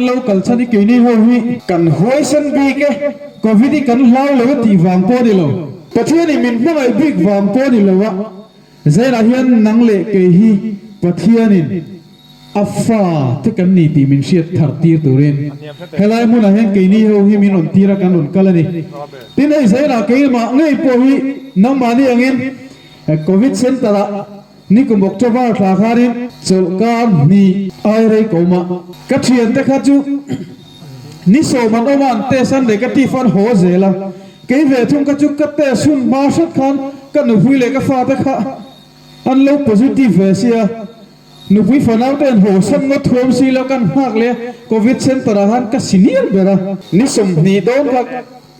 lo kal chhan hi keini ho hi kan huaisen bik e, Covid hi kan hlau lo e tih vang pawh a ni lo. Pathianin min hmangaih bik vang pawh a ni lo a, Zainah hian nang leh kei hi Pathianin a fa te kan ni tih min hriat thar tir turin helai hmunah hian keini ho hi min rawn tir a kan rawn kal a ni. Tin hei Zainah keimah ngei pawh hi nangmahni angin Covid Center ah Nikum October thla khanin chawlhkar hnih ai rei ko mah. Ka thiante kha chu ni sawm an awm a, an test a negative an haw zel a. Kei ve thung kha chu ka test hun hma hret khan ka nupui leh ka fate kha an lo positive ve sia. Nupui fanau te an haw san ngawt thuam si lo kan nghak leh a, Covid center ah khan ka senior ber a. Ni 20 dawn kha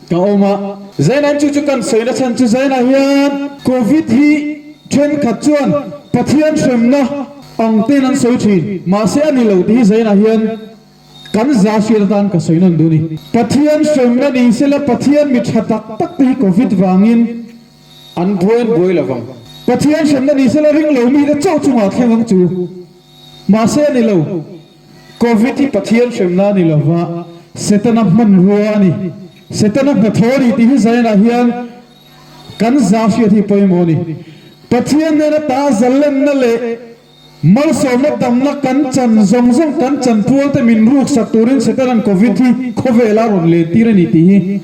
Ka awm a, Zaina'n chu chu kan sawi na chhan chu Zaina hian Covid hi thenkhat chuan Pathian hremna ang ten an sawi thin, mahse a ni lo tih hi Zaina hian kan za hriat atan ka sawi nawn duh a ni. Pathian hremna ni sela Pathian mi tha tak tak te hi Covid vangin an buai an buai lo vang. Pathian hremna ni sela ring lo mite chauh chungah thleng ang chu, mahse a ni lo. Covid hi Pathian hremna a ni lova, Setana hmanrua a ni. Setana hnathawh a ni tih hi Zion-ah hian kan za hriat hi pawimawh a ni. Pathian nena ta zalenna leh malsawmna tamna kan chan zawng zawng kan chan pualte min ruksak turin Setana'n Covid hi khawvela rawn lentir a ni tih hi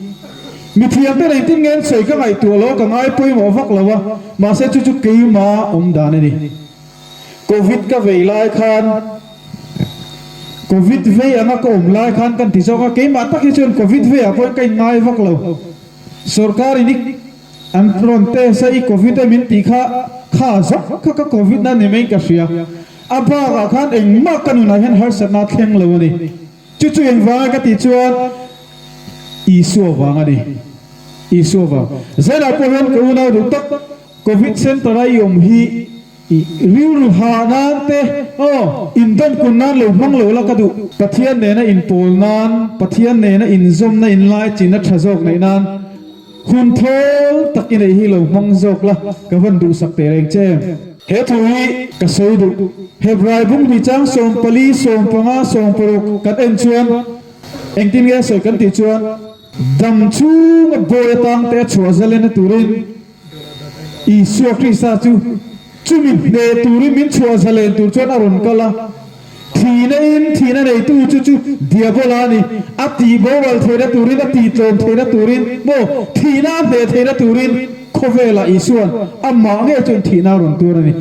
mithiamte nei tin nge an sawi ka ngaihtuah lo, ka ngai pawimawh vak lo a, mahse chu chu keima awm dan a ni. Covid ka vei lai khan Covid vei anga ka awm lai khan kan ti zawk a, keimah tak hi chuan Covid vei ah pawhin ka inngai vak lo. Sorkar in i an rawn test a i Covid e min tih kha kha zawk kha ka Covid na ni maiin ka hria. A bakah khan engmah ka nunah hian harsatna a thleng lo a ni. Chu chu engvanga ka tih chuan Isua vang a ni. Isua vang. Zainah pawh hian ka unau duh tak Covid center a i awm hi i rilru ha nan te aw indawm kun nan lo hmang lo la ka duh. Pathian nena inpawl nan, Pathian nena inzawmna inlai chinna tha zawk neih nan hun thawl tak i neih hi lo hmang zawk la ka van duhsak teh reng che. He thu hi ka sawi duh. Hebrai bung hnih chang 14, 15, 16 kan en chuan engtin nge a sawi kan tih chuan dam chhunga bawi atang te a chhuah zalena turin, Isua Krista chu chumi hneh turin min chhuah zalen tur chuan a rawn kal a. Thihna in thihna neitu chu chu Diabola a ni. A tih boral theihna turin, a tih tlawm theihna turin maw, thihna a hneh theihna turin khawvelah Isua'n amah ngei chuan thihna a rawn tuar a ni.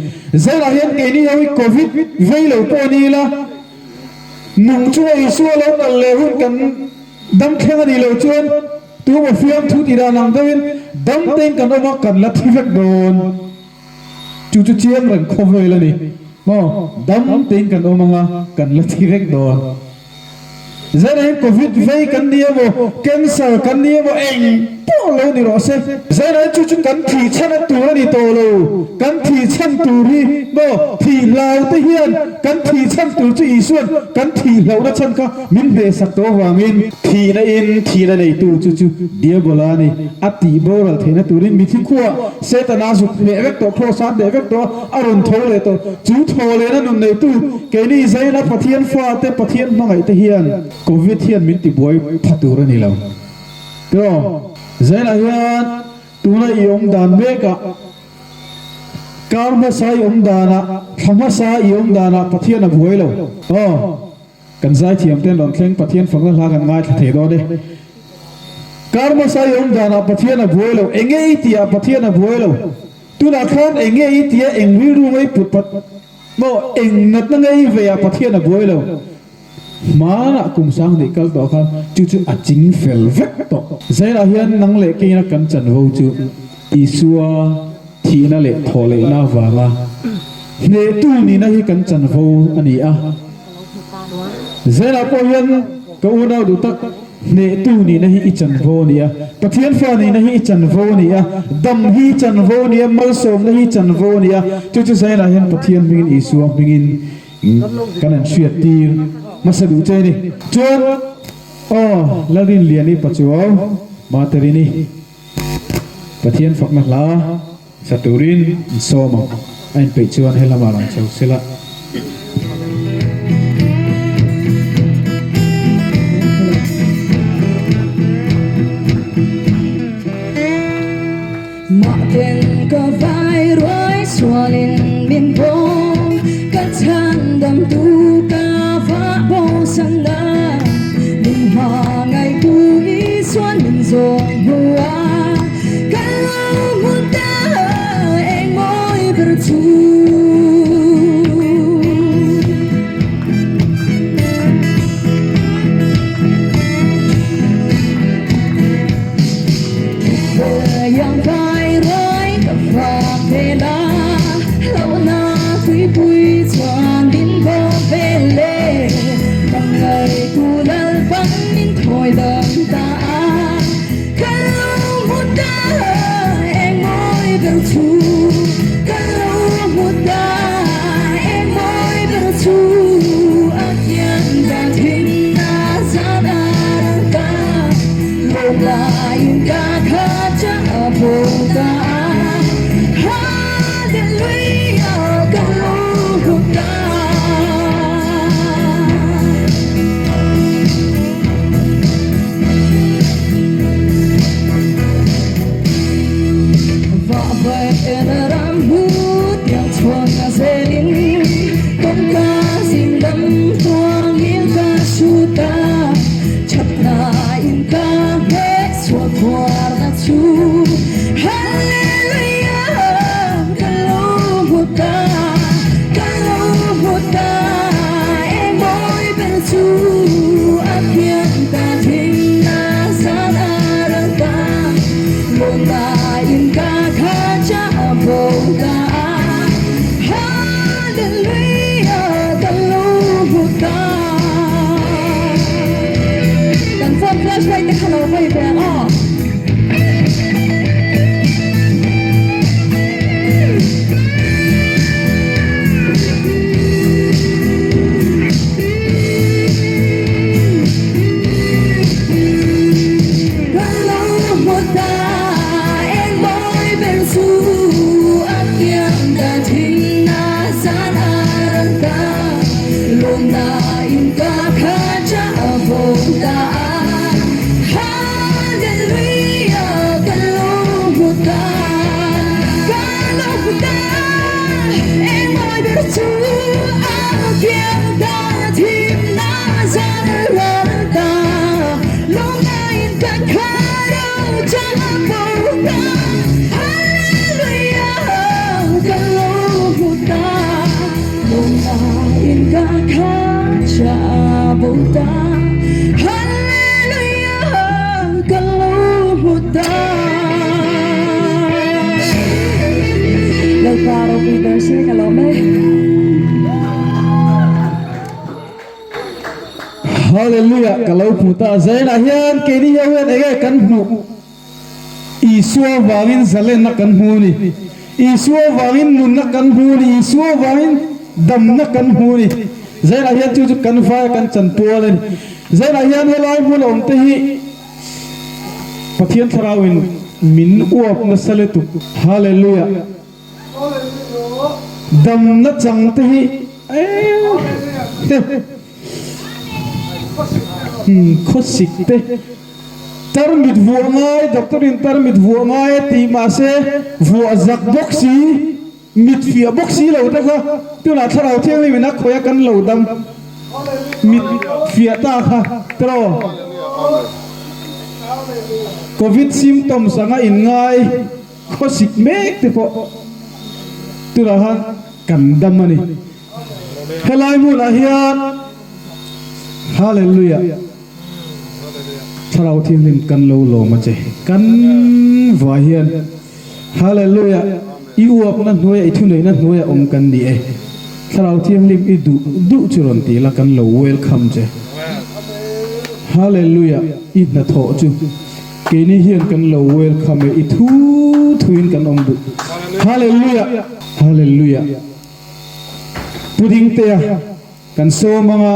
Zelah hian keini ho hi Covid vei lo pawh ni ila, nung chunga Isua lo kal leh hun kan dam thleng a nih loh chuan, Tuma fiamthu ti dan ang deuhin dam tein kan awm a, kan la thi vek dawn. Chu chu chiang reng khawvel a ni maw? Dam tein kan awm ang a, kan la thi vek dawn. Zainah hian Covid vei kan ni emaw, cancer kan ni emaw eng pawh lo ni rawh se. Zainah hian chu chu kan thih chhan a tur a ni tawh lo. Kan thih chhan tur hi maw thih hlau te hian kan thih chhan tur chu Isua'n kan thih hlauhna chhan kha Min hnehsak tawh avangin thihna in thihna neitu chu chu Diabola a ni. A tih boral theihna turin mithi khuah Setana zuk hneh vek tawh, Kraws a hneh vek tawh a, a rawn tho leh tawh. Chu thaw lehna nun neitu keini Zaina Pathian fate, Pathian hmangaihte hian Covid hian min tibuai pha tur a ni lo. Tiraw? Zaina hian tuna i awm dan mekah kar hmasa i awm danah, thla hmasa i awm danah Pathian a buai lo. Aw. Kan zaithiam ten rawn thleng Pathian fakna hla kan ngaithla thei dawn e. Karma sai awm danah Pathian a buai lo, enge i tih ah Pathian a buai lo. Tunah khan enge i tih a eng rilru ngei put pat maw eng natna ngei vei ah Pathian a buai lo. Hmanah kum sang hnih kal tawh khan chu chu a ching fel vek tawh. Zailah hian nang leh keina kan chanvo chu Isua thihna leh thawhlehna avanga hnehtu nihna hi kan chanvo a ni a. Zelah pawh hian ka unau duh tak hnehtu nihna hi i chanvo a ni a, Pathian fa nihna hi i chanvo a ni a, dam hi i chanvo a ni a, malsawmna hi i chanvo a ni a, chu chu Zelah hian Pathian hmingin Isua hmingin kan an hriat tir hmasa duh che a ni. Chuan aw Lalrinliani Pachuau Materini Pathian fakna hla sa turin in sawm ang. A inpeih chuan he lamah rawn chho sela. Ten ka vai ruai sualin min bawm Ka chhandamtu ka vah bosan a Min hmangaihtu Isuan min zawng hmu a Ka lo hmu ta eng mawi ber chu. Hallelujah ka lo hmu ta zainah hian keini ho hian enge kan hmuh Isua vangin zalenna kan hmu a ni. Isua vangin nunna kan hmu a ni. Isua vangin damna kan hmu a ni. Zainah hian chu chu kan vaia kan chanpual a ni. Zainah hian helai hmun a awm te hi Pathian Thlarauin min uap nasa lutuk. Hallelujah. Damna chang te hi khawsik te tarmit vuah ngai doctor in tarmit vuah ngai a tih mahse vuah zak bawk si mit fiah bawk si lo te kha tunah thlarau thianghlim in a khawih a kan lo dam mit fiah ta kha tiraw covid symptoms anga in ngai. Khawsik mek te pawh tunah khan kan dam a ni. Helai hmunah hian Hallelujah Thlarau Thianghlim kan lo lawm a che. Kan vai hian Hallelujah i uapna hnuaiah i thuneihna hnuaiah awm kan ni e. Thlarau Thianghlim i duh duh chu rawn ti la kan lo welcome che. Hallelujah i hnathawh chu. Keini hian kan lo welcome e, i thu thuin kan awm duh. Hallelujah! Hallelujah! Pu Dingtea kan sawm anga,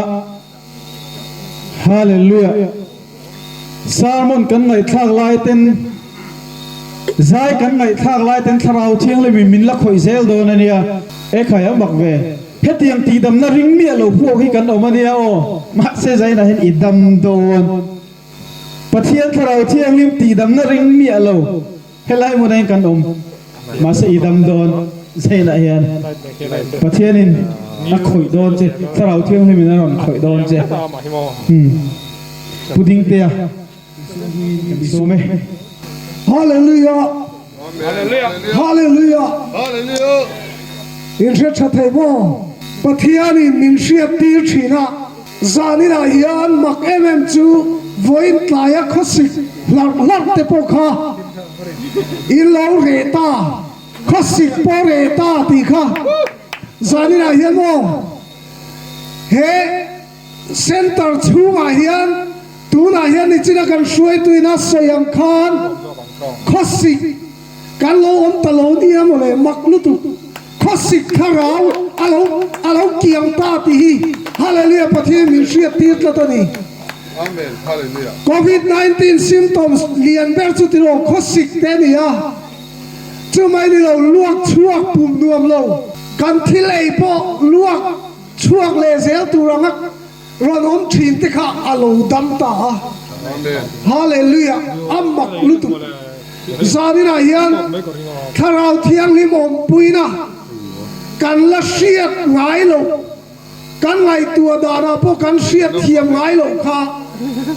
Hallelujah! Sermon kan ngaihthlak lai ten, zai kan ngaihthlak lai ten Thlarau Thianghlimin min la khawih zel dawn a nia. Ekhai a mak ve. Hetiang tihdamna ring miah lo phuak hi kan awm a nia aw. Mahse zainah hian i dam dawn. Pathian Thlarau Thianghlim tihdamna ring miah lo helai hmunah hian kan awm. Mahse i dam dawn zainah hian Pathianin a khawih dawn che, Thlarau Thianghlimin a rawn khawih dawn che. Umm Pu Dingtea kan sawm e. Hallelujah Hallelujah In hre tha thei maw? Pathianin min hriat tir thin a, zaninah hian mak em em chu vawiin tlaia khawsik hlarh hlarh te pawh kha in lo reh ta, khawsik pawh reh ta tih kha zaninah hian maw he Centre chhungah hian tunah hian nichina kan hruaituin a sawi ang khan khawsik kan lo awm ta lo nia maw le mak lutuk khawsik thlarau a lo a lo kiang ta tih hi Hallelujah Pathian min hriat tir tlat a ni. Covid 19 symptoms lian ber chu tiraw khawsik te a ni a, chumai ni lo luak chhuak pum nuam lo kan thil ei pawh luak Chhuak leh zel tur anga rawn awm thin te kha a lo dam ta a. Hallelujah! A mak lutuk. Zaninah hian Thlarau Thianghlim awmpuina kan la hriat ngai loh, kan ngaihtuah danah pawh kan hriat thiam ngai loh kha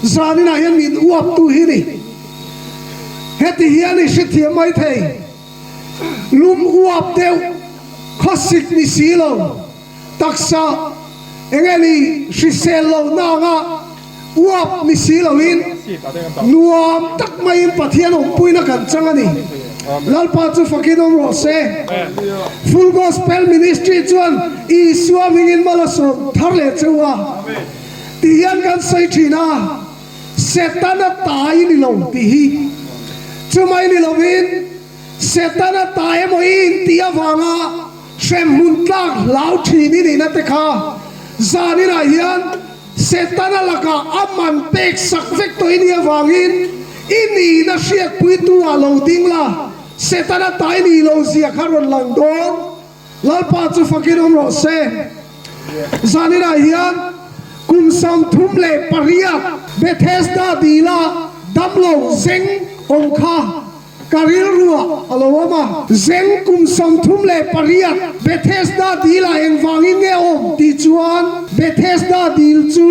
zaninah hian min uaptu hi ni. Heti hian i hrethiam mai thei. Lum uap deuh, khawsik ni si lo, taksa eng nge ni hrisel lohna anga uap ni si loin nuam tak maiin Pathian awmpuina kan chang a ni. Lalpa chu fakin awm rawh se. Full Gospel Ministry chuan Isua hmingin mal a sawm thar leh cheu a ti hian kan sawi thin a. Setana tai ni lo tih hi chumai ni lovin Setana tai emaw i intih avanga hremhmun tlak hlau thin i nihna te kha zaninah hian Setana lakah a man pek sak vek tawh i nih avangin i nihna hriatpuitu ah lo ding la, Setana tai nih lo zia kha rawn lang dawn. Lalpa chu fakin awm rawh se. Zaninah hian kum 38 Bethesda dila damlo zeng awm kha ka rilruah a lo awm a. Zeng kum 38 Bethesda dilah engvangin nge awm tih chuan Bethesda dil chu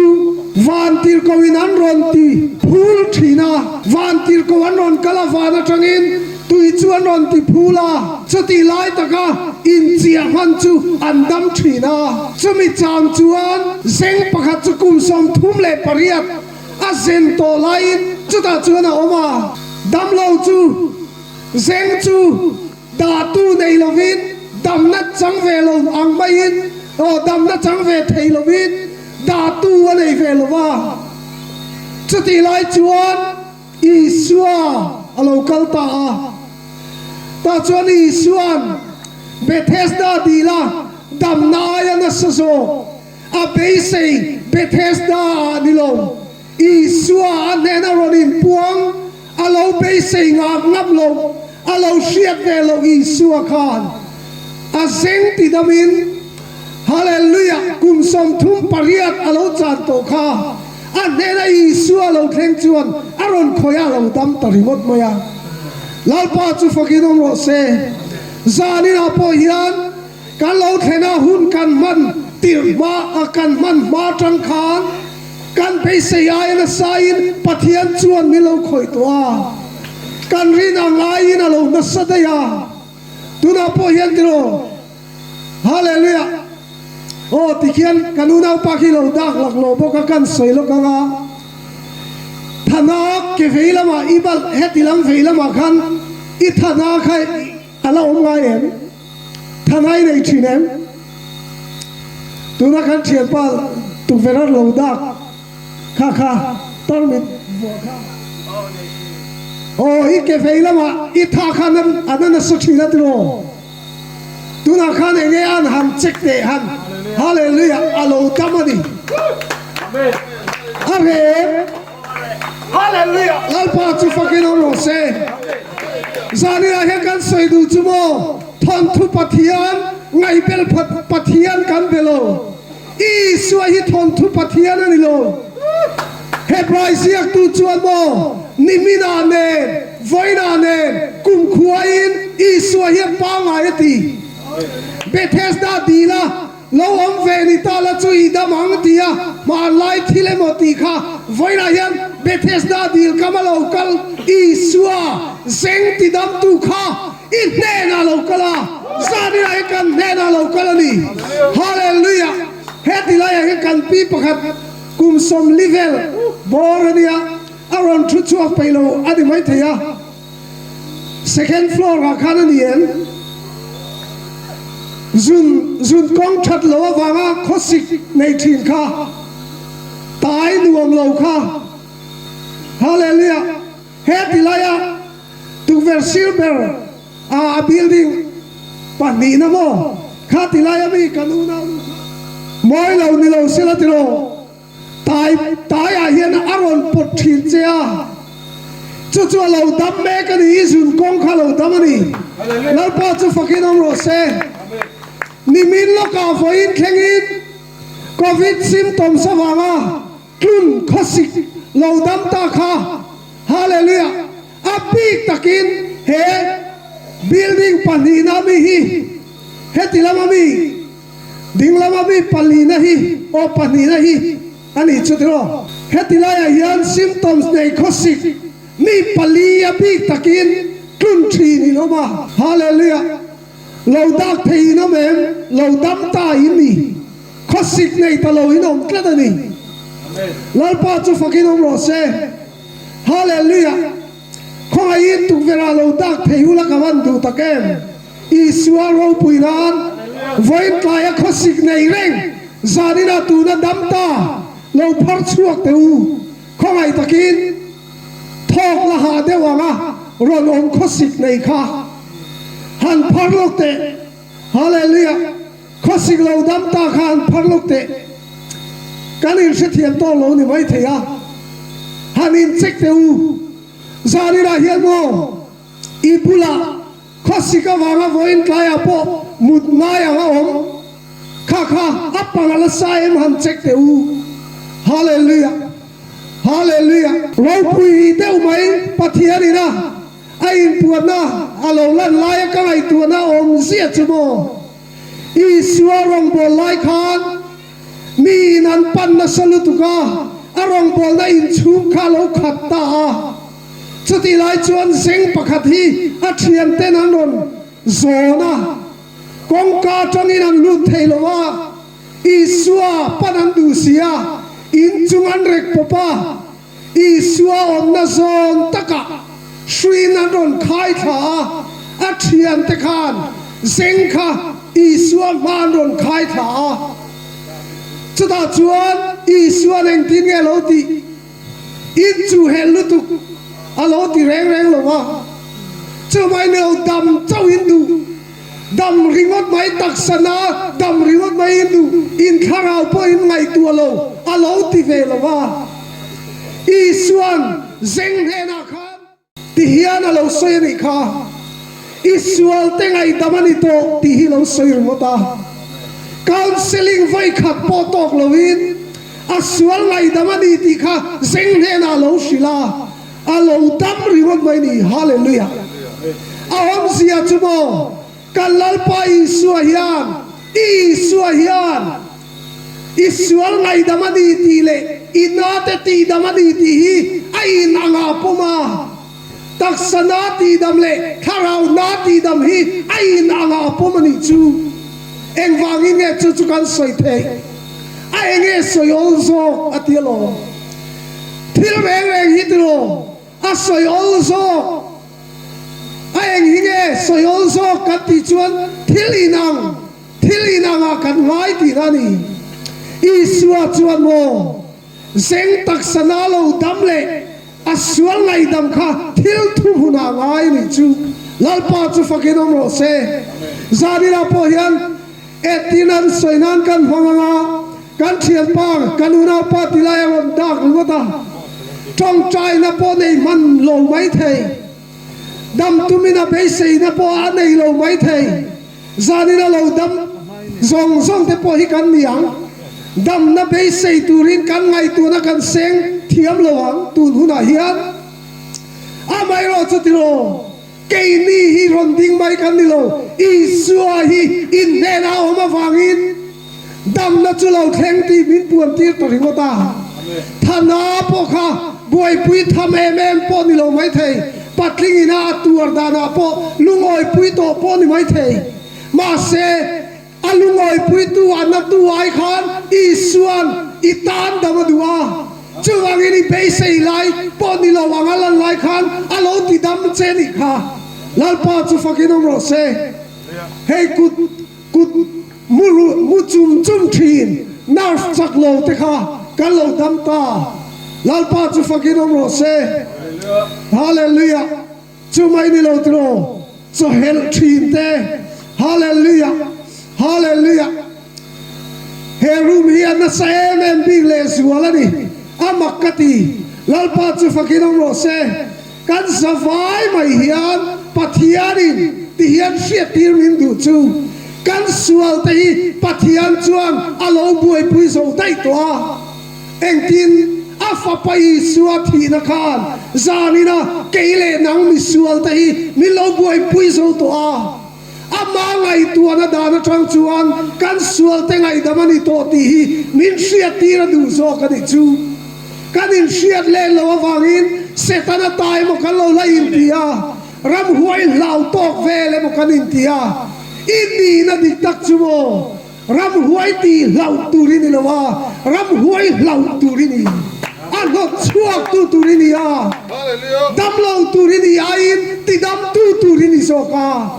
vantirhkohin an rawn ti phul thin a, vantirhko an rawn kal a van atangin Tui chu an rawn ti phul a, chutih lai taka inchiah hman chu an dam thin a. Chumi chang chuan zeng pakhat chu kum 38 a zen tawh laiin chutah chuan a awm a. Damlo chu zeng chu dahtu nei lovin damna chang ve lo ang maiin aw damna chang ve thei lovin dahtu a nei ve lo va. Chutih lai chuan. Isua a lo kal ta a. Tah chuan Isua'n Bethesda dila damna aia nasa zawk a beisei Bethesda ah ni lo. Isua a hnena rawn inpuang a lo beisei ngak ngam lo, a lo hriat ve lo Isua khan a zeng ti damin Hallelujah kum 38 a lo chan tawh kha. A hnena Isua lo thleng chuan a rawn khawih a lo dam ta ringawt mai a. Lalpa chu fakin awm rawh se. Zaninah pawh hian kan lo thlena hun kan hman tirh hma a kan hman hma atang khan kan beisei aia nasain Pathian chuan min lo khawih tawh a. Kan rin ang aiin a lo nasa daih a. Tunah pawh hian tiraw? Hallelujah! Aw tikhian kan unaupa khi lo dak lak lo bawk a kan sawi lawk ang a, Thana ke vei lamah i balh heti lam vei lamah khan i Thana kha a la awm ngai em? Thana i nei thin em? Tuna kan thianpa tukverh lo dak kha kha tarmit vuah kha aw i ke vei lamah i tha khan a na nasa thin a tiraw? Tunah khan enge an han check teh han Hallelujah a lo dam a ni. A rem. Hallelujah Lalpa chu fakin awm rawh se. Zaninah hian kan sawi duh chu maw thawnthu Pathian ngaihbel Pathian kan be lo. Isua hi thawnthu Pathian a ni lo. Hebrai ziaktu chuan maw niminah nen, vawiinah nen, kumkhuain Isua hi a. ti? Bethesda dila lo awm ve ni ta la chu i dam ang tia hmanlai thil emaw tih kha vawiinah hian Bethesda dil kam a lo kal Isua zeng ti damtu kha i hnenah lo kal a, zaninah hian kan hnenah lo kal a ni. Hallelujah! Heti laiah hian kan pi pakhat kum 40 vel bawr a nia, a rawn thu chhuak peih lo a ni maithei a. Second floor ah khan a ni em? Zun zun kawng that lo avanga khawsik nei thin kha tai nuam lo kha. Hallelujah! He ti laia tukverh sir ber a a building pahnihna maw kha ti laia mi kan unau nu kha mawi lo ni lo sela tiraw? Tai taiah hian a rawn pawt thin che a, chu chu a lo dam mek a ni, i zun kawng kha a lo dam a ni. Lalpa chu fakin awm rawh se. Nimin lawkah vawiin thlengin Covid symptoms avanga tlun khawsik lo dam ta kha Hallelujah! A bik takin he building pahnihna mi hi heti lama mi Ding lama mi palina hi aw pahnihna hi a nih chu tiraw? Heti laiah hian symptoms nei khawsik mi pali a bik takin tlun thin in awm a. Hallelujah! Lo dak thei in awm em? Lo dam ta in ni. Khawsik nei ta lo in awm tlat a ni. Lalpa chu fakin awm rawh se. Hallelujah! Khawngaihin tukverh ah lo dak thei ula ka van duh tak em? Isua ropui nan vawiin tlaia khawsik nei reng zaninah tuna dam ta lo phar chhuak teh u. Khawngaih takin thawk la hah deuh anga rawn awm khawsik nei kha han phar lawk teh. Hallelujah! Khawsik lo dam ta kha han phar lawk teh. Kan inhrethiam tawk lo ni maithei a, han incheck teh u. Zaninah hian maw i bulah Khawsik avanga vawiin tlaiah pawh mut ngai ang a awm. Kha kha a pang a la sa em han check teh u. Hallelujah! Hallelujah! Ropui deuh mai Pathian ina a inpuanna a lo lan laia ka ngaihtuahna awm ziah chu maw? Isua rawngbâwl lai khan miin an pan nasa lutuk a, a rawngbâwlna inchhung kha a lo khat ta a. Chutih lai chuan zeng pakhat hi a thianten an rawn zawn a, kawngka atangin an lut thei lo a, Isua pan an duh si a, inchung an rek pawp a, Isua awmna zawn takah hruiin an rawn khai thla a, a thiante khan zeng kha Isua hma an rawn khai thla a. Chutah chuan Isua'n engtin nge lo tih? In chu hel lutuk a lo ti reng reng lo a, chumai nilo dam chauh in duh, dam ringawt mai taksa na dam ringawt mai in duh, in thlarau pawh in ngaihtuah lo a lo ti ve lo a. Isua'n zeng hnenah khan. Ti hian a lo sawi a nih kha, I sual te ngaihdam a ni tawh tih hi lo sawi ringawt a. Counselling vawi khat pawh tawk loin a sual ngaihdam a ni tih kha zeng hnenah a lo hrilh a, a lo dam ringawt mai ni. Hallelujah! A awmzia chu maw, kan Lalpa Isua hian, I Isua hian, I sual ngaihdam a ni tih leh i nate tihdam a ni tih hi a in ang a pawm a. Taksa na tihdam leh thlarau na tihdam hi a in ang a pawm a nih chu. Engvangin nge chu chu kan sawi theih? A enge sawi awl zawk a ti alawm. Thil reng reng hi tiraw a sawi awl zawk? A eng hi nge sawi awl zawk kan tih chuan thil in ang Thil inangah kan ngai tihna a ni. Isua chuan maw zeng taksa na lo dam leh a sual ngaihdam kha thil thuhmunah ngai a nih chu. Lalpa chu fakin awm rawh se. Zaninah pawh hian entin an sawi nan kan hmang anga kan thianpa, kan unaupa ti lai a rawn dak ringawt a, tawngtaina pawh nei hman lo maithei, dam tumin a beiseina pawh a nei lo maithei. Zanin a lo dam zawng zawng te pawh hi kan ni ang. Damna beisei turin kan ngaihtuahna kan seng thiam lo ang tun hunah hian. Amaherawh chu tiraw? Keini hi rawn ding mai kan ni lo, Isua hi in hnenah a awm avangin damna chu lo thleng tih min puan tir ta ringawt a. Thana pawh kha buaipui tham em em pawh ni lo maithei, patling ina a tuar danah pawh lungawipui tawh pawh ni maithei. Mahse, A lungawipuitu a na tu ai khan Isua'n i tan dam a duh a, chuvangin i beisei lai pawh ni lo ang a lan lai khan a lo ti dam che nih kha. Lalpa chu fakin awm rawh se. Hei kut kut mu ruh mu chum chum thin nerve chak lo te kha kan lo dam ta. Lalpa chu fakin awm rawh se. Hallelujah. Chu mai ni lo tiraw chawhelh thin te. Hallelujah Hallelujah He room hi a nasa em em bik leh zual a ni. A mak ka ti. Lalpa chu fakin awm rawh se. Kan zavai mai hian Pathianin ti hian hriattir min duh chu. Kan sual te hi Pathian chuan a lo buaipui zo daih tawh a. Engtin? A Fapa Isua thihna khan zanina kei leh nang misualte hi min lo buaipui zo tawh a. Amah ngaihtuahna dan atang chuan kan sualte ngaihdam a ni tawh tih hi min hriattir a duh zawk a nih chu. Kan inhriat len loh avangin Setana ta emaw kan lo la inti a, ramhuai hlau tawk vel emaw kan inti a. I nihna dik tak chu maw? Ramhuai tih hlauh tur i ni lo a, ramhuai hlauh tur i ni. A hnawt chhuak tu tur i ni a, damlo tur i ni aiin tidamtu tur i ni zawk a.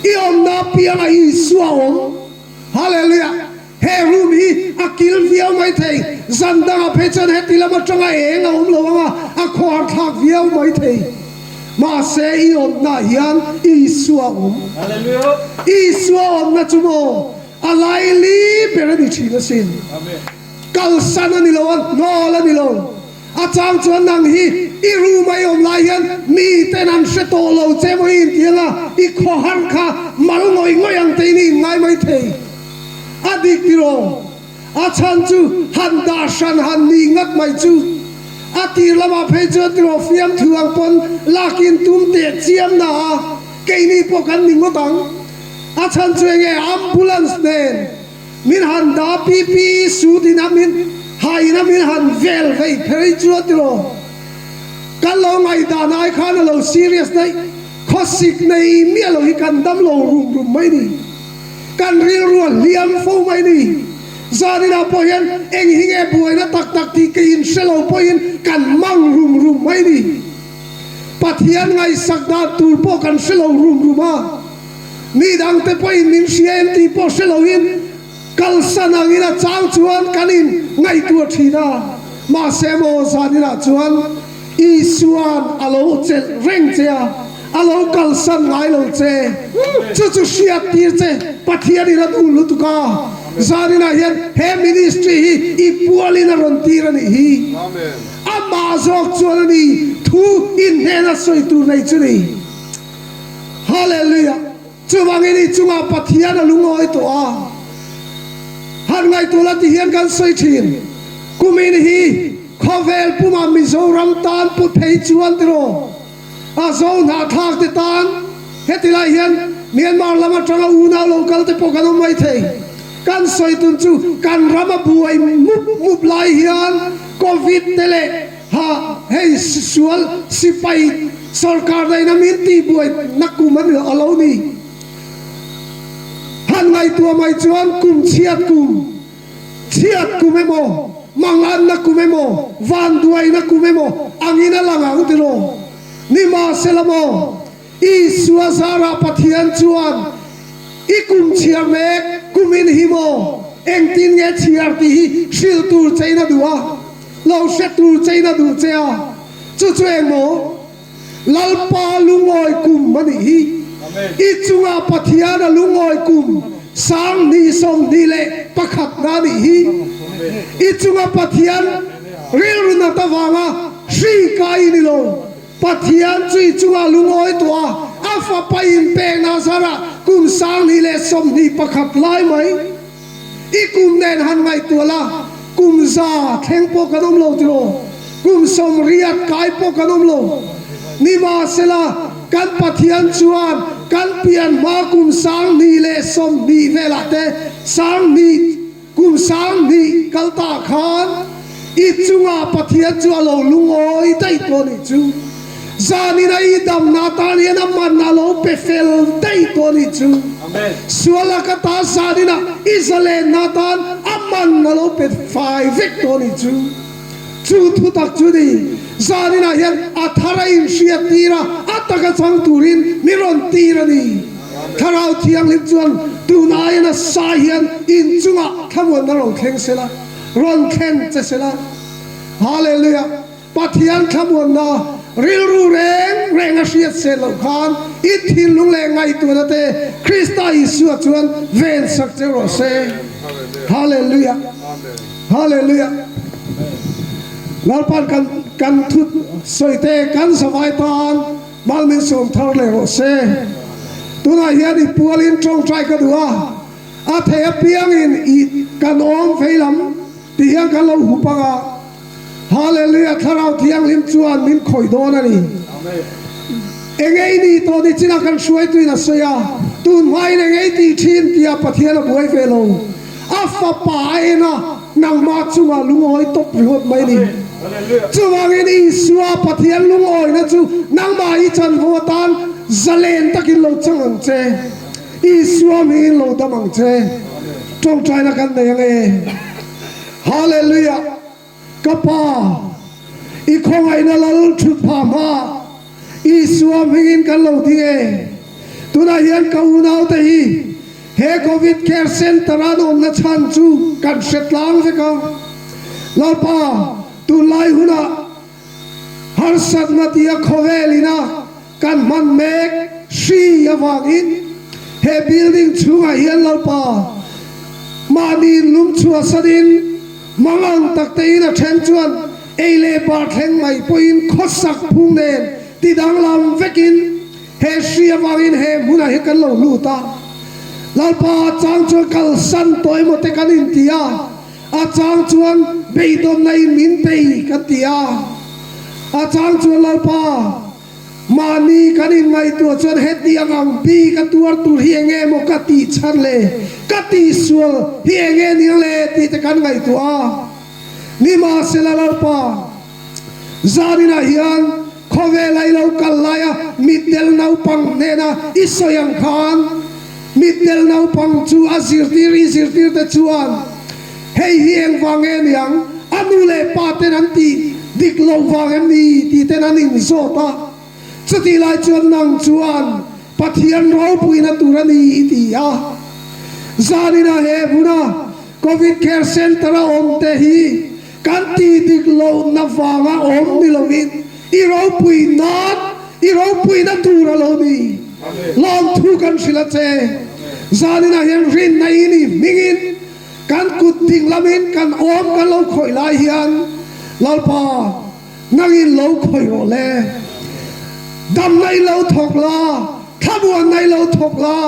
I awmna apiangah Isua a awm. Hallelujah! He room hi a kil viau mai thei. Zan dangah phei chuan heti lam atanga eng a awm lo ang a, a khawhar thlak viau mai thei. Mahse i awmnaah hian Isua a awm. Isua awmna chu maw a laili ber a ni thin asin. Kalsan a ni lo a, hnawl a ni lo. A chang chuan nang hi i room a i awm lai hian miten an hre tawh lo che maw i intiang a, i khawhar kha mal ngawih ngawih ang tein i inngai mai thei. A dik tiraw? A chhan chu han dah hran han nih ngat mai chu. A tir lamah phei chuan tiraw fiamthu ang pawn lakin tum teh chiam na a, keini pawh kan ni ngawt ang. A chhan chu enge ambulance nen min han dah PPE suit in a min ha in a min han vel vei phei chuan tiraw kan lo ngaihdan ai khan a lo serious daih. Khawsik nei miah lo hi kan dam lo rum rum mai ni. Kan rilru a hliam fo mai ni. Zaninah pawh hian eng hi nge buaina tak tak tih ka inhre lo pawhin kan mang rum rum mai ni. Pathian ngaihsak dan tur pawh kan hre lo rum rum a. Mi dangte pawhin min hria em tih pawh hre loin kalsan angin a chang chuan kan in ngaihtuah thin a. Mahse maw zaninah chuan Isua'n a lo chelh reng che a, a lo kalsan ngai lo che. Chu chu hriattir che Pathianin a duh lutuk a, zaninah hian he ministry hi i pualin a rawn tir a nih hi. Amah zawk chuan a ni thu inhnena sawi tur nei chu ni. Hallelujah! Chuvangin i chungah Pathian a lungawi tawh a, han ngaihtuah la ti hian kan sawi thin. Kumin hi khawvel pumah Mizoram tan put phei chuan tiraw a zo hnahthlak te tan heti lai hian Myanmar lam atanga unau lo kal te pawh kan awm mai thei. Kan sawi tun chu kan ram a buai mup mup lai hian Covid te leh Ha, hei sual sipai sorkar daihna min tihbuai na kum a ni a lo ni. Han ngaihtuah mai chuan kum chhiat kum, chhiat kum emaw, manganna kum emaw, vanduaina kum emaw angin a lang ang tiraw? Nimahsela maw, Isua zarah Pathian chuan i kum chhiar mek kumin hi maw engtin nge chhiar tih hi hrilh tur chein a duh a, lo hre tur chein a duh che a, chu chu eng maw? Lalpa lungawi kum a nih hi. I chungah Pathian a lungawi kum 2021 na a nih hi. I chunga Pathian rilru nat avanga hri kai i ni lo. Pathian chu i chungah lungawi tawh a, a fapa inpekna zarah kum 2021 lai mai i kum nen han ngaihtuah la, kum za thleng pawh kan awm lo tiraw? Kum 80 kai pawh kan awm lo. Nimahsela, kan Pathian chuan kan pian hma kum 2020 velah te 2000 kum 2000 kal ta khan i chungah Pathian chu a lo lungawi daih tawh a nih chu. Zanin a i damna atan hian a man a lo pe fel daih tawh a nih chu. Sual a ka ta zanin a i zalenna atan a man a lo pe fai vek tawh a nih chu. Chu thutak chu ni, zaninah hian a thar a inhriat tir a, a taka chang turin mi rawn tir a ni. Thlarau Thianghlim chuan tun aia nasa hian inchungah thlamuanna rawn thleng sela, rawn thlen che sela. Hallelujah! Pathian thlamuanna rilru reng reng a hriat sel loh khan i thinlung leh ngaihtuahna te Krista Isua chuan ven sak che rawh se. Hallelujah! Hallelujah! Lalpan kan kan thu sawi te kan zavai tan mal min sawm thar leh rawh se. Tunah hian i pualin tawngtai ka duh a, a thei apiangin i kan awm vei lam ti hian kan lo hup ang a. Hallelujah! Thlarau Thianghlim chuan min khawih dawn a ni. Eng ei ni tawh ni chinah kan hruaituin a sawi a, tun hmain eng ei tih thin tia Pathian a buai ve lo. A fapa a en a, nangmah chungah lungawi tawp ringawt mai ni. Chuvangin Isua Pathian lungawina chu nangmah i chanvo atan zalen takin lo chang ang che. Isua hmingin lo dam ang che. Tawngtaina kan nei ang e. Hallelujah! Ka Pa, i khawngaihna lal thut phah hma Isua hmingin kan lo ding e. Tunah hian ka unaute hi he Covid Care Centre an awmna chhan chu kan hre tlang vek a. Lalpa, tunlai hunah harsatna tia khawvel ina kan hman mek hri avangin he building chhungah hian Lalpa mahni lum chhuahsanin mangang taktein a then chuan ei leh bar thleng mai pawhin khawsak phung nen ti danglam vekin he hri avangin he hmunah hi kan lo lut a. Lalpa chang chuan kalsan tawh emaw te kan inti a. A chang chuan beidawnna in min bei kan ti a, a chang chuan Lalpa, mahni kan inngaihtuah chuan hetiang ang bi ka tuar tur hi enge maw ka tih chhan le, ka tihsual hi enge ning le tih te kan ngaihtuah a. Nimahsela Lalpa, zaninah hian khawvela i lo kal laia mitdel naupang hnena i sawi ang khan, Mitdel naupang chu a zirtir i zirtir te chuan hei hi engvang nge niang, a nu leh pa ten an tih dik loh vang em ni tih ten an inzawt a. Chutih lai chuan nang chuan Pathian ropuina tur a ni i ti a. Zaninah he hmuna Covid Care Centre a awm te hi kan tih dik lohna vanga awm ni lovin i ropui nan i ropuina tur a lo ni. Lawmthu kan hrilh a che. Zaninah hian rinna i ni hmingin kan kut ding lamin kan awm kan lo khawih lai hian Lalpa nangin lo khawih rawh le. Damna i lo thawk la, thlamuanna i lo thawk la,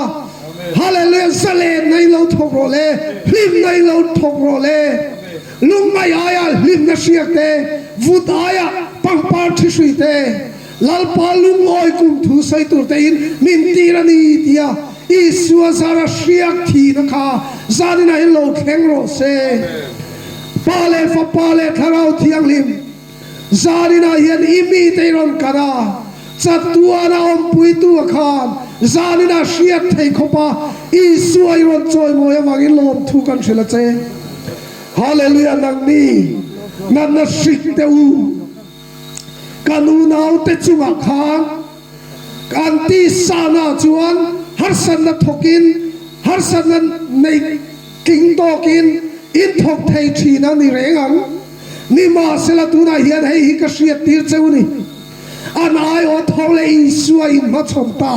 Hallelujah zalenna i lo thawk rawh le, hlimna i lo thawk rawh le. Lungngai aia hlimna hriak te, vut aia pangpar thi hrui te, Lalpa lungawi kum thu sawi tur tein min tir a ni tia Isua zara hriak thihna kha zaninah hian lo thleng rawh se. Pa leh Fapa leh Thlarau Thianghlim zaninah hian i mite i rawn kal a, chatuana awmpuitu a khan zaninah hriat thei khawpa Isua i rawn chawimawi avangin lawmthu kan hrilh a che. Hallelujah nangni natna hrik teh u. Kan unaute chungah khan kan tisana chuan harsatna thawkin, harsatna nei tling tawkin in thawk thei thin a ni reng ang. Nimahsela tunah hian hei hi ka hriat tir cheu ni. An aiawh tho leh Isua in hmachhawn ta.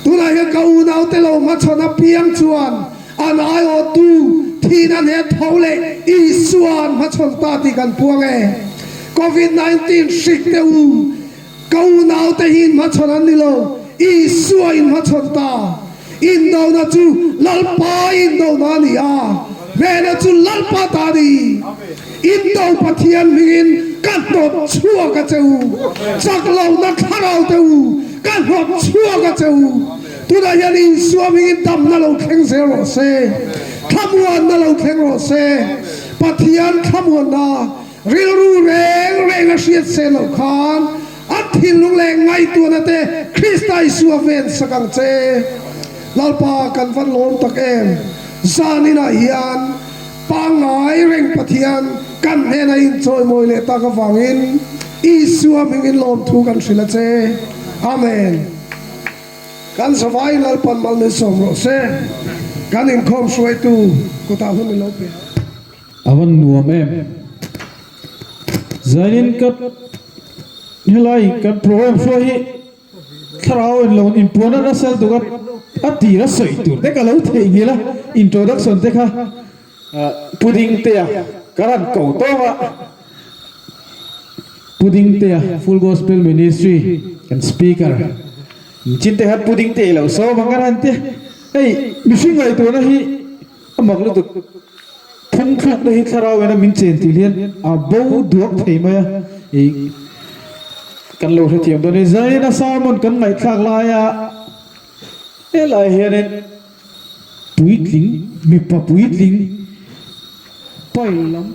Tunah hian ka unaute lo hmachhawn apiang chuan An aiawhtu thihna hne tho leh Isua an hmachhawn ta tih kan puang e. Covid 19 hrik te u, ka unaute hi in hmachhawn an ni lo, Isua in hmachhawn ta. Indona chu Lalpa indona a ni a. Hnehna chu Lalpa ta a ni. Indo Pathian hmingin ka hnawt chhuak a che u. Chak lohna thlarau te u, ka hnawt chhuak a che u. Tunah hian Isua hmingin damna lo thleng zel rawh se. Thlamuanna lo thleng rawh se. Pathian thlamuanna rilru reng reng a hriat se loh khan an thinlung leh ngaihtuahna te Krista Isua ven sak ang che. Lalpa kan van lawm tak em! Zan inah hian pangngai reng Pathian kan hnena inchawimawi leh tak avangin Isua hmingin lawmthu kan hrilh a che. Amen. Kan zavaiin Lalpan mal min sawm rawh se. Kan inkhawm hruaitu kutah hun i lo pe ang. A van nuam em. Zainin ka helai kan program hruai hi thlarau in lo inpuan a nasa lutuk a, a tir a sawi tur te ka lo theihnghilh a, introduction te kha pudding te a ka rawn ko tawng a. Pudding te a Full Gospel Ministry kan speaker chin te khan pudding te ilo sawm ang ka han ti hei mihring ngaihtuahna hi a mak lutuk phung thlukna hi thlarau ina min chen tih hian a bo duak thei mai a ih kan lo hrethiam dawn a ni zaina sermon kan ngaihthlak laia helai hianin Puitling, mipa puitling pai lam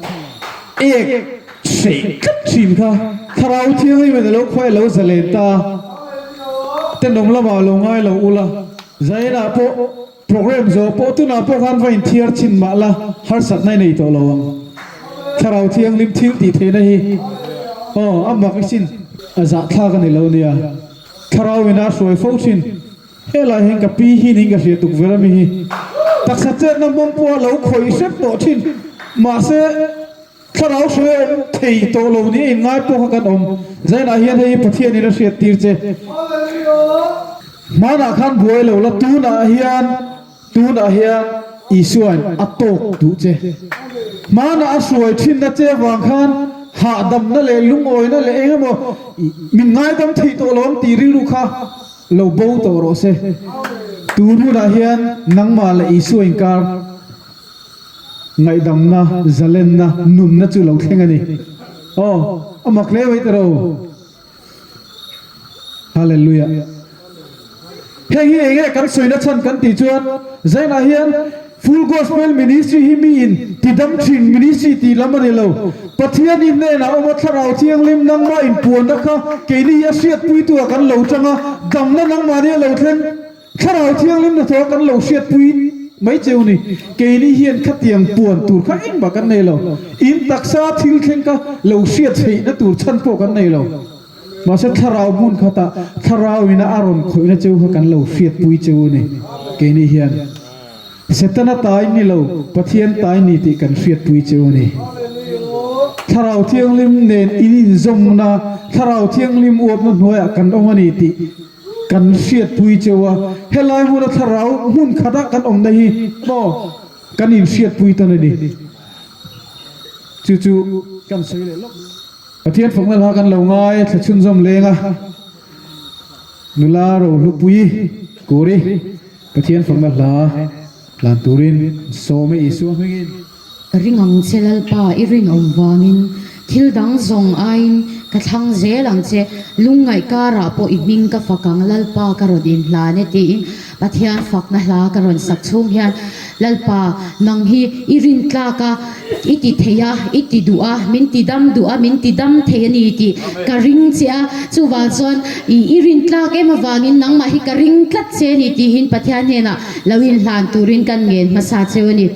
ek hreih tlat thin kha Thlarau Thianghlim in a lo khuai lo zalen ta tenawm lamah lo ngai lo ula, Zainah pawh program zawh pawh tunah pawh khan va inthiar chhin mah la harsatna i nei tawh lo ang. Thlarau Thianghlim thil tih theihna hi aw a mak i sin a zahthlak a ni lo nia. Thlarau in a hruai fo thin. Helai hian ka pi hi niin ka hria tukverh ami hi taksa chetna hmang pawh a lo khawih hrep tawh thin. Mahse, thlarau hruai a awm thei tawh lo ni a inngai pawh kha kan awm. Zainah hian hei hi Pathianin a hriat tir che. Hmanah khan buai lo la, tunah hian tunah hian Isuain a tawk duh che. Hmanah a hruai thinna che avang khan hahdamna leh lungawina leh eng emaw min ngaidam thei tawh lo ang tih rilru kha Lo bo tawh rawh se. Tun hunah hian nangmah leh Isua inkar ngaihdamna, zalenna, nunna chu lo thleng a ni. Aw, a mak hle mai tawh ro. Hallelujah. Heng hi eng nge kan sawina chhan kan tih chuan Zainah hian Full Gospel Ministry hi miin tidam thin ministry tih lam a ni lo. Pathian i hnenah awm a Thlarau Thianghlim nangmah inpuanna kha keini hi a hriatpuitu ah kan lo chang a, damna nangmahni a lo thleng. Thlarau Thianghlim hnathawh kan lo hriatpui mai cheu ni. Keini hian khatiang puan tur kha engmah kan nei lo. In taksa thil thleng kha lo hriat theihna tur chhan pawh kan nei lo. Mahse Thlarau hmun khatah Thlarau ina a rawn khawihna cheu kha kan lo hriatpui cheu a ni. Keini hian Setana tai ni lo, Pathian tai ni tih kan hriatpui cheu a ni. Thlarau Thianghlim nen in inzawmna, Thlarau Thianghlim uapna hnuaiah kan awm a ni tih kan hriatpui cheu a. Helai hmuna Thlarau hmun khatah kan awmna hi maw kan inhriatpui tawn a ni. Chu chu kan sawi leh lawk. Pathian fakna hla kan lo ngai thla chhunzawm leng a, nula Rohlupui Kuri Pathian fakna hla hlan turin sawm e Isua hmingin. Ka ring ang che Lalpa i rinawm vangin thil dang zawng aiin ka thlang zel ang che, lungngaih karah pawh i hming ka fak ang Lalpa ka rawn inhlan e tiin Pathian fakna hla ka rawn sak chhung hian Lalpa nang hi i rintlak a, I ti thei a, i ti duh a, min ti dam duh a, min ti dam thei a ni tih ka ring che a, chuvang chuan i i rin tlak em avangin nangmah hi ka ring tlat che a ni tiin Pathian hnenah lo inhlan turin kan ngen hmasa cheu a ni.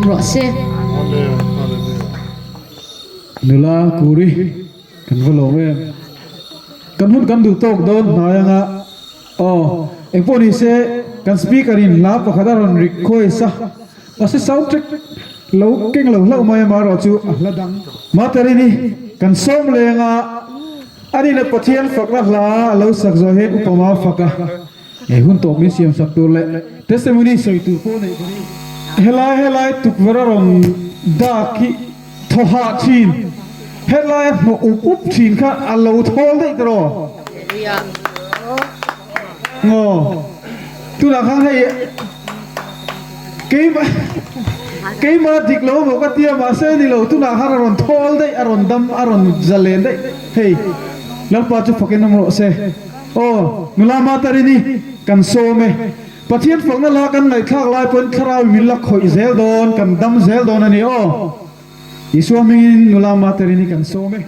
rawh se. Nula Kuri kan va lawm em? Kan hun kan duh tawk dawn hnai anga aw engpawh ni se kan speaker in hla pakhat a rawn request a mahse sound track lo keng lo hlauh mai amaherawh chu a hla dang Materini kan sawm leng a ani leh Pathian fakna hla a lo sak zawh hian upa ma fak a. He hun tawp min siam sak tur leh testimony sawi tur pawh neih ka ni. Helai helai tukverh a rawn dak hi thaw hah thin, helai a hnawh up up thin kha a lo thawl daih tawh aw. Tunah khan hei keimah keimah dik lo maw ka tia mahse ni lo tunah khan a rawn thawl daih a rawn dam a rawn zalen daih hei Lalpa chu fakin awm rawh se. Aw, nula Matarini, kan sawm e. Pathian fakna la kan ngaihthlak lai pawhin thlarau in min la khawih zel dawn, kan dam zel dawn a ni aw. Isua hmingin nula Matarini kan sawm e.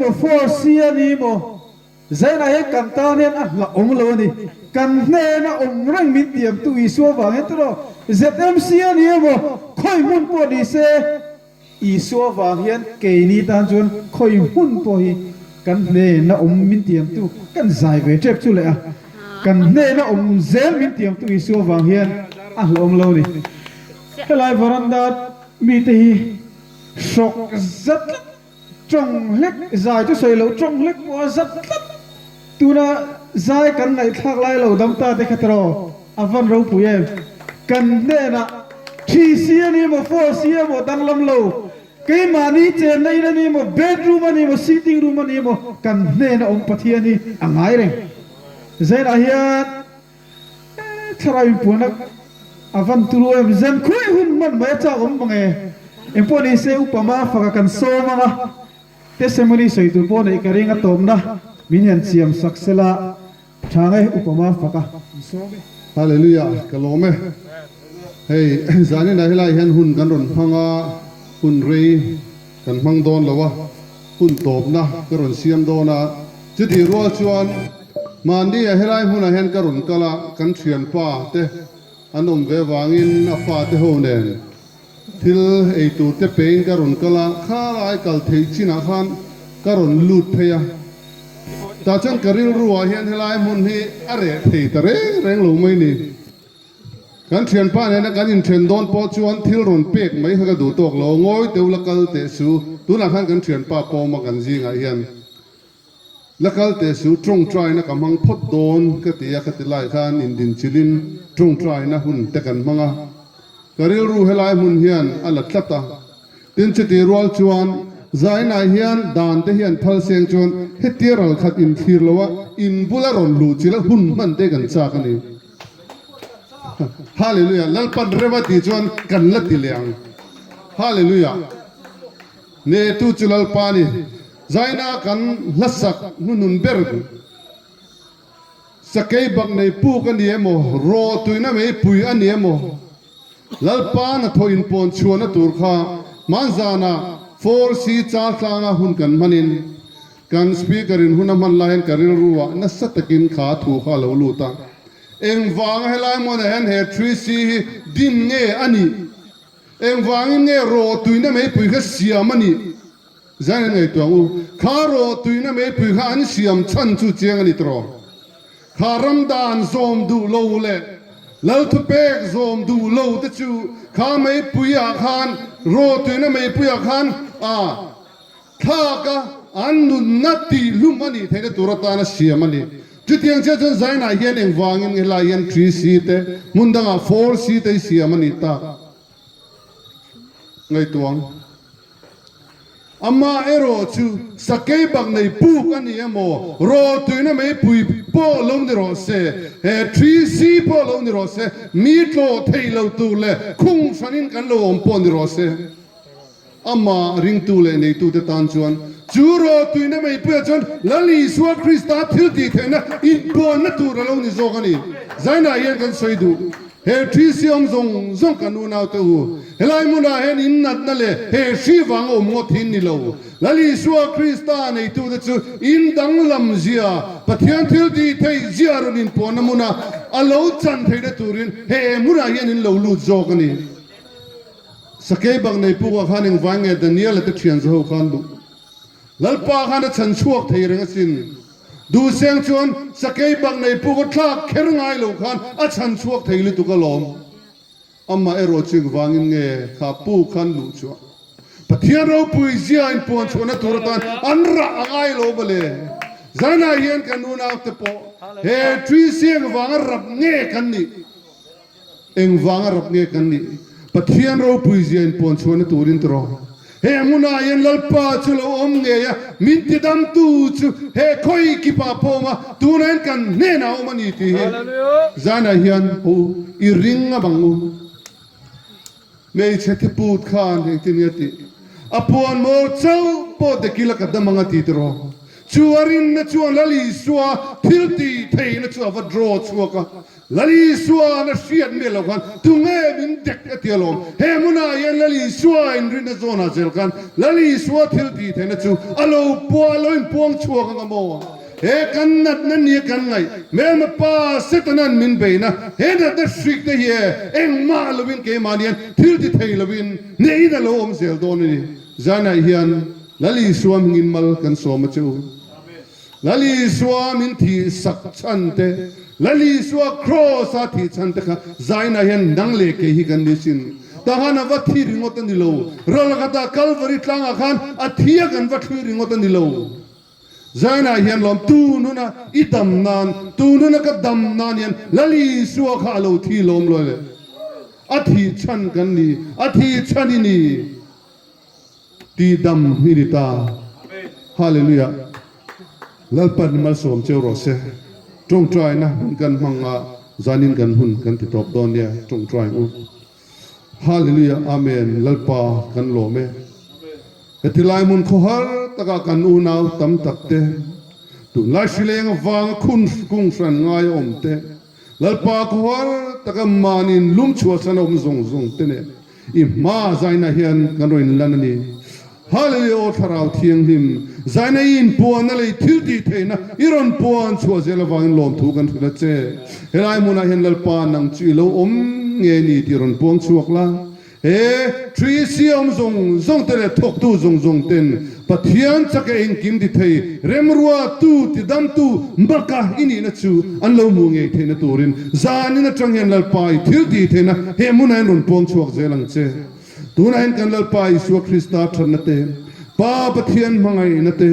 maw 4C a ni maw Zainah hian kan tan hian a hlah awm lo a ni. Kan hnena awm reng min tiamtu Isua vang hian tawh ZMC a ni emaw khawi hmun pawh ni se Isua vang hian keini tan chuan khawi hmun pawh hi kan hnena awm min tiamtu kan zai ve tep chu leh a, kan hnena awm zel min tiamtu Isua vang hian a hlah awm lo a ni. Helai varanda mite hi hrawk zat tlat. Tawng hlek zai chu sawi loh tawng hlek pawh a zat tlat. Tuna zai kan ngaihthlak lai lo dam ta te kha tiraw a van ropui em. Kan hnenah thi si a ni maw, phone si a maw danglam lo, keimahni chenna in a ni maw, bedroom a ni maw, sitting room a ni maw, kan hnena awm Pathian hi a ngai reng. Zainah hian Thlarau inpuan a a van turu em? Zan khuih hun hman mai a chak awm mang e. Engpawh ni se upa ma faka kan sawm ang a, testimony sawi tur pawh neih ka ring a tawpna min hian chiam sak sela tha nge upa ma faka in sawm e. Hallelujah ka lawm e. Hei zanin ah helai hian hun kan rawn hmang a, hun rei kan hmang dawn lo a, hun tawpna ka rawn siam dawn a, chutih rual chuan Mahni a helai hmunah hian ka rawn kal a, kan thianpa te an awm ve vangin a fate ho nen thil ei tur te pein ka rawn kal a, kha lai kal theih chinah khan ka rawn lut phei a. Tah chuan ka rilru ah hian helai hmun hi a reh thei ta reng reng lo mai ni. Kan thianpa nena kan inthen dawn pawh chuan thil rawn pek mai kha ka duh tawk lo, ngawi teu la kal teh su, tunah khan kan thianpa pawm a kan zingah hian. La kal teh su, tawngtaina ka hmang phawt dawn ka ti a, ka ti lai khan indinchilhin tawngtaina hun te kan hmang a, ka rilru helai hmun hian a la tlat a. Tin, chutih rual chuan Zainah hian dan te hian phal seng chuan hetia ral khat inthlir lo a, in bula rawn luh chilh a hun hman te kan chak a ni. Hallelujah! Lalpan rem a tih chuan kan la ti leh ang. Hallelujah! Neitu chu Lalpa a ni. Zaina kan hlasak hnunun ber Sakei bak nei puk a ni emaw, raw tuina meipui a ni emaw, Lalpa hnathawh inpawn chhuahna tur kha hmanzanah 4C Chaltlanga hun kan hmanin kan Speaker in hun a hman lai hian ka rilruah nasa takin kha thu kha a lo lut a. Engvanga helai hmunah hian he 3C hi din nge a nih? Engvangin nge raw tuina meipui kha siam a nih? Zan an ngaihtuah ang u. Kha rawh tuina meipui kha an siam chhan chu chiang a ni tawh. Kha ram dan zawm duh lo leh lal thupek zawm duh lo te chu kha meipui ah khan rawh tuina meipui ah khan a thlak a, an nunna tihhlum a nih theihna tur atana siam a ni. Chutiang chiah chuan Zainah hian engvangin nge helai hian 3C te hmun dangah 4C te hi siam a nih tak ngaihtuah ang. Amah erawh chu sakei bak nei puk a ni emaw, raw tuina meipui pawh lo ni rawh se, he 3C pawh lo ni rawh se, mi tlawh thei lo tur leh khung hranin kan lo awm pawh ni rawh se. Amah ringtu leh neitute tan chuan chu raw tuina meipuiah chuan Lal Isua Krista thil tih theihna inpuanna tur a lo ni zawk a ni. Zainah hian kan sawi duh. He hri siam zawng zawng kan unaute u, helai hmunah hian in natna leh he hri vang a awm ngawt hi ni lo. Lal Isua Krista neitute chu in danglam zia, Pathian thil tih theih zia rawn inpuanna hmuna a lo chan theihna turin he hmunah hian in lo lut zawk a ni. Sakei bak nei pukah khan engvai nge Daniel-a te thian zaho khan luh? Lalpa khan a chhan chhuak thei reng asin. Duhseng chuan sakei bak nei puk a thlak kher ngai lo khan a chhan chhuak thei lutuk alawm. Amah erawh chu engvangin nge kha puk khan luh chhuah Pathian ropui zia in puan chhuahna tur atan an rah a ngai lo mawle. Zanah hian kan unaute pawh he Trisi engvanga rap nge kan nih? Engvanga rap nge kan nih? Pathian ropui zia in puan chhuahna turin tiraw? He hmunah hian Lalpa chu lo awm ngei a, min tidamtu chu he khawi kipah pawh awm a, tunah hian kan hnenah a awm a ni tih hi zanah hian haw u, i ring a bang u. Hmeichhe thiput khan engtin nge tih? A puan mawl chauh pawh dekila ka dam ang a ti tiraw? Chu a rinna chuan Lal Isua thil tih theihna chu a va draw chhuak a. Lal Isua'n a hriat miah loh khan tunge min dek a ti alawm. He hmunah hian Lal Isua inrinna zawnah zel khan Lal Isua thil tih theihna chu a lo pua a lo inpuang chhuak ang a maw? He kan natna nia kan ngaih hmelma pa Setana'n min beina he natna hrik te hi e engmah loin keimahni hian thil ti thei loin neihin a lo awm zel dawn a ni. Zanah hian Lal Isua hmingin mal kan sawm a che u. Lal Isua min thih sak chhan te, Lal Isua Kraws a thih chhan te kha zainah hian nang leh kei hi kan ni sin. Tah khan a va thi ringawt a ni lo. Rawlakhatah Kalvari tlangah khan a thi a kan va thli ringawt a ni lo. Zainah hian lawm tun huna i dam nan, tun huna ka dam nan hian Lal Isua kha a lo thi lawm lawi le. A thih chhan kan ni, a thih chhan i ni. Tih dam hi ni ta. Hallelujah. Lalpan malsawm cheu rawh se. Tawngtaina hun kan hmang a, zanin kan hun kan ti tawp dawn nia, tawngtai u. Hallelujah Amen Lalpa kan lawm e. Heti lai hmun khawhar taka kan unau tam tak te, tunlai hrileng avanga khun kung hran ngai a awm te, Lalpa khawhar taka mahniin lum chhuahsan a awm zawng zawng te nen i hma zaina hian kan rawn inlan a ni. Hallelujah Aw Thlarau Thianghlim, zaina i inpuanna leh i thil tih theihna i rawn puan chhuah zel avangin lawmthu kan hrilh a che. Helai hmunah hian Lalpa nang chu i lo awm nge ni tih rawn puang chhuak la. He Thri siam zawng zawng te leh thawktu zawng zawng ten Pathian chaka engkim ti thei, remruatu, tidamtu baka i nihna chu an lo hmuh ngei theihna turin zanin atang hian Lalpa i thil tih theihna he hmunah hian rawn puang chhuak zel ang che. Tunah hian kan Lalpa Isua Krista thatna te, Pa Pathian hmangaihna te,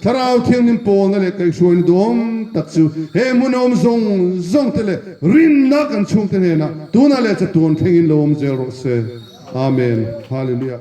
Thlarau Thianghlim pawlna leh kaihhruaina duhawm tak chu he hmuna awm zawng zawng te leh rinna kan chhungte hnenah tunah leh chatuan thlengin lo awm zel rawh se. Amen. Hallelujah.